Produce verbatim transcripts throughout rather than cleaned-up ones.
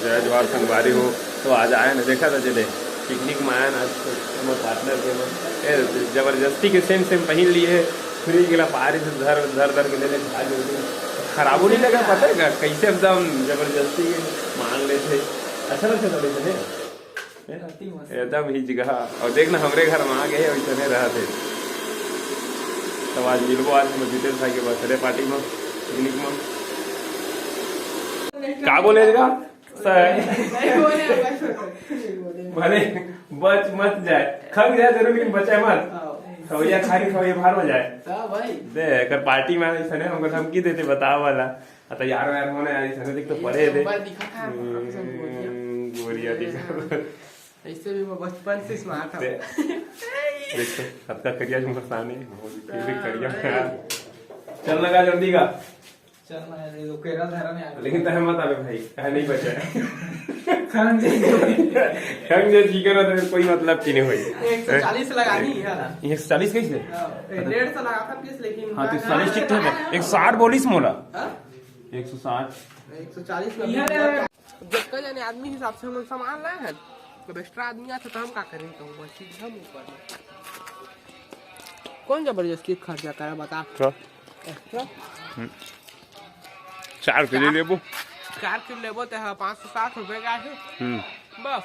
जय जोहार संगवारी हो। तो आज आए ना, देखा था जदे पिकनिक में आए ना, आज तो हमर पार्टनर के मन, ए, जबरदस्ती के सेम सेम पहिन लिए, फ्री गेला पारी से धर धर धर के ले ले खा लेते। खराबो नहीं लगा, पता है का, कैसे एकदम जबरदस्ती के मांग लेते। अच्छा लगता था वैसे, है? एकदम ही जगह। और देख ना, हमरे घर में आ गए, वैसे नहीं रहा थे। तब आज मिलबो, आज हम जितेश भाई के बर्थडे पार्टी में, पिकनिक में। का बोले जगह? सही। भले बच मत जाए, खंग जाए जरूर, लेकिन बचे मत। खवैया खाली, खवैया भार हो जाए। दे, अगर पार्टी में ऐसे नहीं हमको धमकी देते, बताओ वाला। आ, तो यार, यार, होने यार, ऐसे देख तो पड़े थे। गोरिया दिखा। ऐसे भी मैं बचपन से smart हूँ। दे। देख तो, सबका करिया जो मस्तानी, वो भी फिर भी करिया। चल लगा जल्दी का। चल ना यार, ये लोग केरल धरा नहीं आ रहे। लेकिन तहे मत आवे भाई, कहे नहीं बचे। खंग जे। खंग जे चिकन होता है, कोई मतलब की नहीं हुई। एक सौ चालीस लगानी है ना। एक सौ चालीस कैसे? हाँ, डेढ़ सौ लगा था पीस, लेकिन हाँ, तो एक सौ चालीस ठीक ठाक है। एक सौ साठ बोलिस मोला। हाँ? एक सौ साठ। एक सौ चालीस में जतका जने आदमी हिसाब से हम सामान लाए हैं, तो एक्स्ट्रा आदमी आता तो हम का करें, तो बस चीज हम ऊपर में। कौन जबरदस्ती खर्चा करे, बता? क्या? एक्स्ट्रा? हम्म। चार किलो लेबो। चार किलो लेबो तो है, पाँच सौ साठ रुपये का है। हम्म। बस।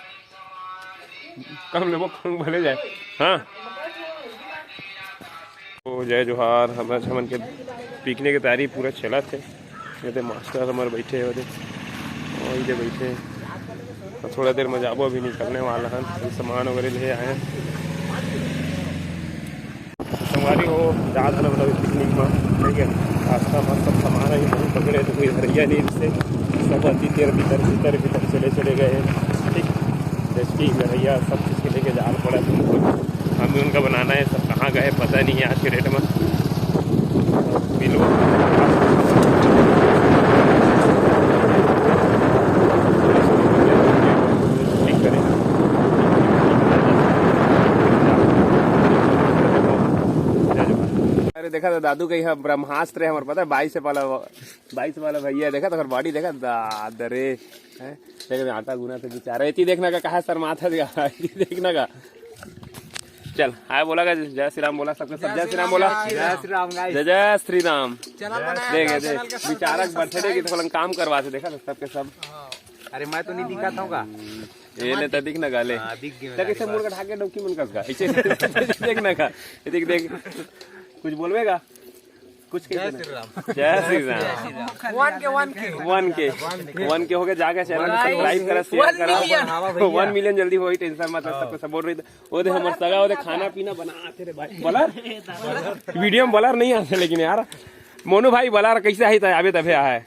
कम लेबो, कम भले जाए। हाँ। तो जय जोहार, हमरा हमन के पिकनिक के तैयारी पूरा चलत हे। ये दे मास्टर हमर बैठे हे, ओदे। और ये बैठे हे। तो थोड़ा देर में जाबो, अभी निकलने वाला हन। अभी सामान वगैरह ले आए हैं। संगवारी हो, जात हन मतलब पिकनिक में, ठीक है। रास्ता में सब सामान है, वहीं पकड़े तो कोई हरिया नहीं से, सब अति तेर भीतर, भीतर, भीतर चले, चले गए हैं, ठीक। जैसे कि हरिया सब चीज़ के लेके जाना पड़ा तुमको। हम भी उनका बनाना है, सब कहाँ गए पता नहीं है आज के डेट में। मिलो। ठीक करें। अरे देखा था दादू के यहाँ ब्रह्मास्त्र है हमारे, पता है, बाईस वाला, बाईस वाला भैया, देखा था body, देखा दाद रे, हैं? देख, आटा गुना थे बेचारा, इतनी देखना का कहा शर्मा था, देखना का। चल, हाय बोला का, जय श्री राम बोला, सबके सब जय श्री राम बोला। जय श्री राम, guys। जय जय श्री राम। चैनल बनाया देख, था, देख, चैनल के बेचारा के बर्थडे की थोड़ा काम करवा थे, देखा था सबके सब। अरे, मैं तो नहीं दिखा था का। ये ले तो दिख ना गाले। हाँ, दिख गए तो कैसे गाले मुड़ के ढाके डौकी मन कस का? ऐसे देख ना का। ये देख, देख। कुछ बोलबे का? कुछ कह जय देना। श्री राम। जय श्री राम। वन के, वन के। वन के। वन के हो गए, जाके चैनल को सब्सक्राइब करा, शेयर करा। वन मिलियन। वन मिलियन जल्दी होई, टेंशन मत ले, सबको सपोर्ट रही। वो दे हमर सगा, वो दे खाना पीना बना आते रे भाई। बलर? वीडियो में बलर नहीं आते लेकिन यार। मोनू भाई बलर कैसे आई था, अबे तबे आया है।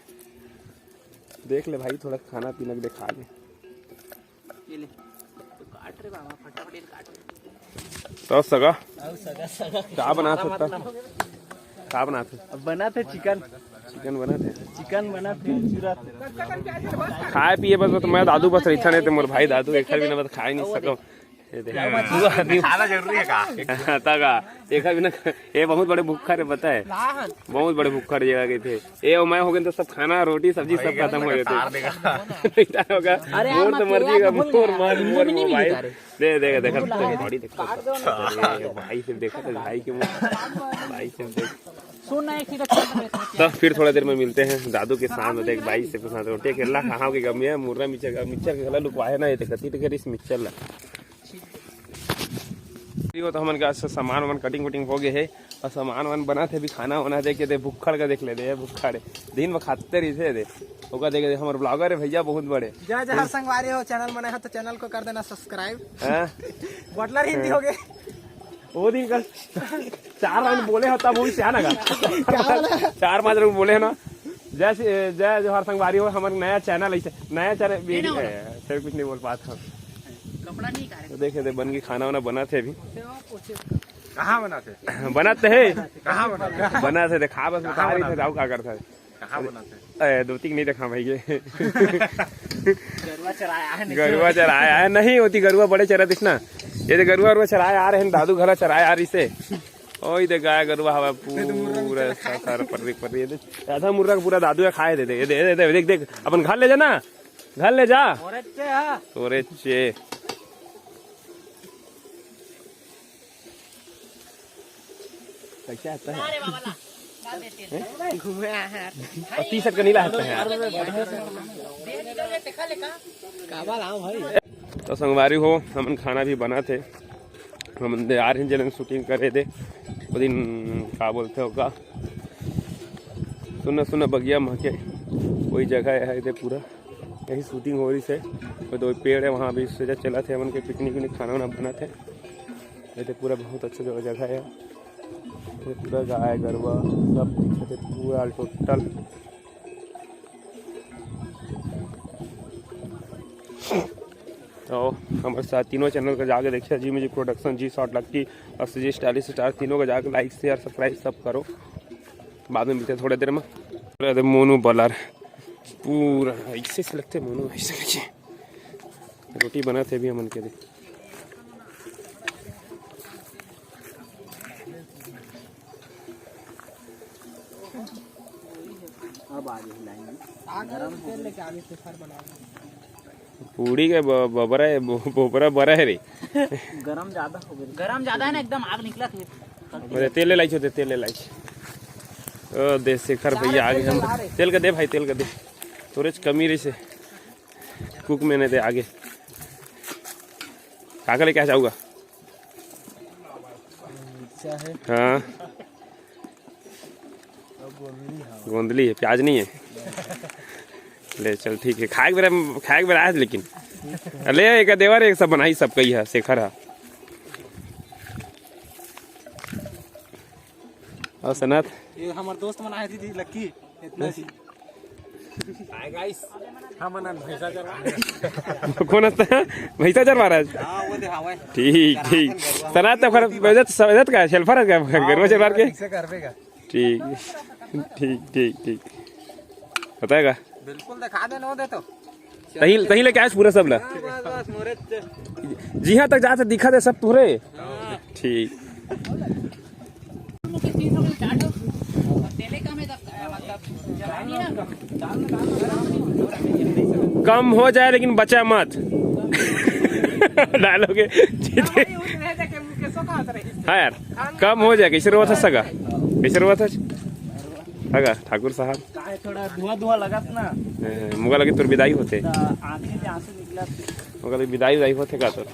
देख ले भाई, थोड़ा खाना पीना के दिखा ले। ये ले। तो काट रे बाबा, फटाफट ये काट। तो सगा, आओ सगा, सगा। का बनात हस? का बनात हस? अब बनात हे चिकन। चिकन बनात हे? चिकन बनात हे, चूरा। खाए पिए बस, बस मैं दादू बस रहिथन, नहीं तो मोर भाई दादू एक भी ना बस खाए नहीं सकम। ये देख। खाना जरूरी है का? हाँ, ता का? एक भी ना, ये बहुत बड़े भूखा रे, पता है? बहुत बड़े भूखा रे, जगह गए थे। ए, और मैं हो गए तो सब खाना, रोटी, सब्जी सब खत्म हो जाते। तार देगा। नहीं तार होगा। अरे यार, मोर तो मर जाएगा, मोर मार, मोर मोबाइल। दे, दे, देखा, देखा, body देखा। भाई से देखा तो भाई के मुंह, भाई से देख। सुन ना, एक चीज अच्छा। तो फिर थोड़ा देर में मिलते हैं दादू के साथ, देख, भाई से के साथ रोटी अकेला कहाँ के गम है, मुर्रा मिक्सचर का, मिक्सचर के गला लुकवाए ना, ये देखा, तीन के रिस मिक्सचर ला। ठीक हो, तो हमन के आज से सामान वामान कटिंग वटिंग हो गए है और सामान वामान बना थे, अभी खाना वाना देख के दे, भुक्खड़ का देख ले दे, भुक्खड़ दिन में खाते रही थे दे, ओका देख दे, हमर ब्लॉगर है भैया बहुत बड़े। जय जय हर संगवारी हो, चैनल बने हो तो चैनल को कर देना सब्सक्राइब। हाँ? बटलर हिंदी हो गए। वो दिन कल चार राउंड बोले हो तब वो भी सियाना का। चार पांच राउंड बोले है ना। जय श्री, जय जोहार संगवारी हो, हमर नया चैनल ऐसे, नया चैनल, फिर कुछ नहीं बोल पाता हूँ। कपड़ा नहीं काढ़े। तो देखे थे, बन के खाना वाना बना थे अभी। कहाँ बना थे? बना थे। कहाँ बना थे? बना थे, देखा बस, बता रही थे, जाओ क्या करता है। कहाँ बना थे? ए, दो तीन नहीं देखा भाई ये। गरुआ चराया है, नहीं गरुआ चराया है, नहीं होती गरुआ बड़े चरा दिस ना। ये तो गरुआ, गरुआ चराया आ रहे हैं, दादू घरा चराया आ रही से। ओए दे गाय गरुआ हवा पूरा सर पर रिक पर ये दे। आधा मुर्रा का पूरा दादू है, खाए दे दे, ये दे, ये दे, देख, देख, अपन घर ले जाना। घर ले जा। तोरे चे, हाँ। तोरे चे। कैसे आता है? हैं? घूमे आए हैं। और टी शर्ट का नीला हाथ है यार। तो संगवारी हो, हमन खाना भी बनात हे। हमन दे आ रहे हैं, जेन शूटिंग करे दे। वो दिन का बोलते हो का? सुना सुना बगिया महके, वही जगह है दे पूरा। यही शूटिंग हो रही से। वो दो पेड़ है, वहाँ भी सजा चलत हे, हमन के पिकनिक उकनिक खाना वाना बनत हे। ये तो पूरा बहुत अच्छा जगह, जगह है। ये पूरा गाय गरवा सब दिखत हे, पूरा टोटल। तो हमर साथ तीनों चैनल का जाके देखिए, जी म्यूजिक प्रोडक्शन, जी शॉर्ट लक्की और जी स्टाइलिश स्टार, तीनों का जाके लाइक शेयर सब्सक्राइब सब करो। बाद में मिलते हैं थोड़ा देर में। अरे मोनू बलर पूरा ऐसे से लगते मोनू, ऐसे कैसे रोटी बनाते भी हमन के दे। अब आगे हिलाएंगे। आगे तेल लेके आगे से सर बना। पूड़ी के ब-, बबरा है, ब-, बोबरा बरा है रे। गरम ज्यादा हो गया। गरम ज्यादा है ना, एकदम आग निकला थी। अरे तेल ले लाई छो, तेल ले लाई छो। ओ दे शेखर भैया आगे हम। तेल का दे भाई, तेल का दे। तोरे च कमी रही से। कुक मैंने दे आगे। काका लेके आ जाऊंगा। हाँ। गोंदली है, प्याज नहीं है। ले चल ठीक है, खाए के बेरा, खाए के बेरा आज लेकिन। ले एक देवर एक सब बनाई, सब कही है, शेखर है। और सनत? ये हमार दोस्त मन आए थे, लक्की, इतना सी। हाय गाइस, हम अनंत भैंसा चरवा। कौन हस्ता? भैंसा चरवा रहा है? हाँ, वो दे, हाँ, भाई। ठीक, ठीक। सनत तो खराब, बेजत, बेजत का, शेल्फर का, गरुआ शेल्फर के? इसे करबे का? ठीक, ठीक, ठीक, ठीक। बताएगा? बिल्कुल दिखा दे, नो दे तो। तही, तही लेके आए पूरा सब ला। हाँ, बस, बस, मोरे च- जिहाँ तक जाते दिखा दे सब तुहरे। हाँ। ठीक। कम हो जाए लेकिन बचा मत। डालोगे। हाँ यार, कम हो जाए। कैसे रोवत हस सगा? कैसे रोवत हस? सगा, ठाकुर साहब। काहे थोड़ा धुआं धुआं लगत ना। ए, मोका लगे तोर बिदाई होथे। त आँखें से आंसू निकलत। मोका लगे बिदाई उदाई होथे का तोर?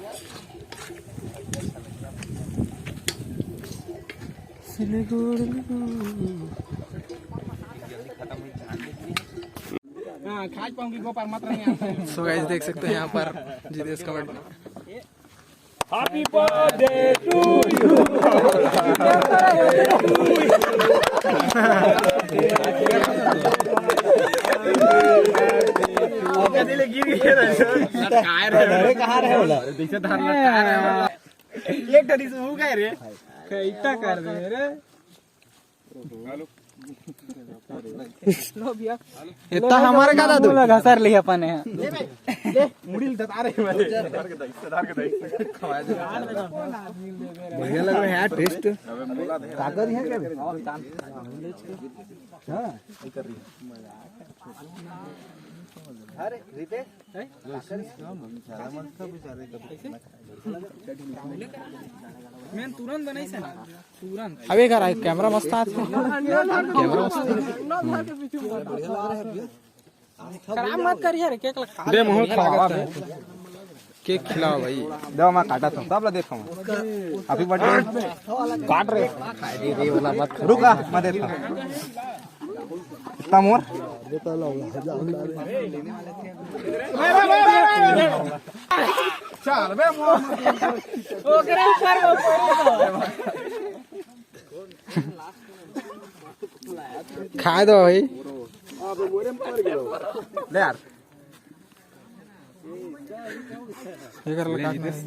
हाँ, खाज पाऊंगी गोपाल, मत रही। So guys, देख सकते हैं यहाँ पर Jitesh comment. Happy birthday to you। कहाँ रहे बोला? एक ठो रिस हो गए रे। कैसा कर दे रे? लो भैया। इतना हमारे का दादू? घसर ली अपन है। ले, ले, मुड़ी दता रहे हैं। भैया लग रहा है यार टेस्ट। ताकत है क्या? हाँ। अरे रितेश, मैं तुरंत बनाई से ना, तुरंत। अबे कर, कैमरा मस्त आथे। कैमरा मस्त। खराब मत करिए रे, केक ला खा दे, मुंह खा। केक खिलाओ भाई। दो मैं काटा था, सब ला देखो। Happy birthday। काट रहे। अरे रे वाला मत रुका, मैं देखता। इतना मोर। चल बे मोर। ओकरे ऊपर वो पड़ी तो। खाए दो भाई। ले यार। ये कर लो, काटना है।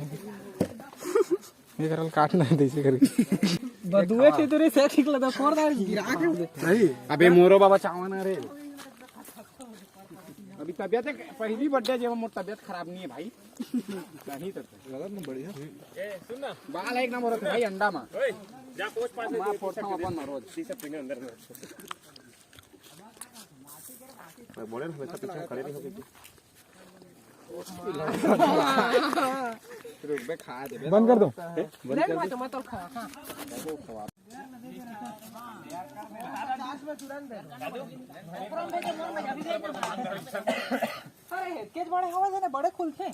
ये कर लो, काटना है, ऐसे करके। बदुए के तेरे से ठीक लगा, फोड़ दार गिरा के। नहीं, अबे मोरो बाबा चावना रे। अभी तबियत है, पहली बर्थडे जब मोर तबियत खराब नहीं है भाई। नहीं तो गलत ना बढ़िया। बाल एक नंबर होता है भाई, अंडा मा। ओए, जा पोछ पाछ माँ, पोछा अपन मा रोज। टी शर्ट पहने अंदर में। मैं बोले ना, हमेशा पीछे खड़े नहीं होते। बंद कर दो। अरे, केज बड़े हवा से ना, बड़े खुलथे।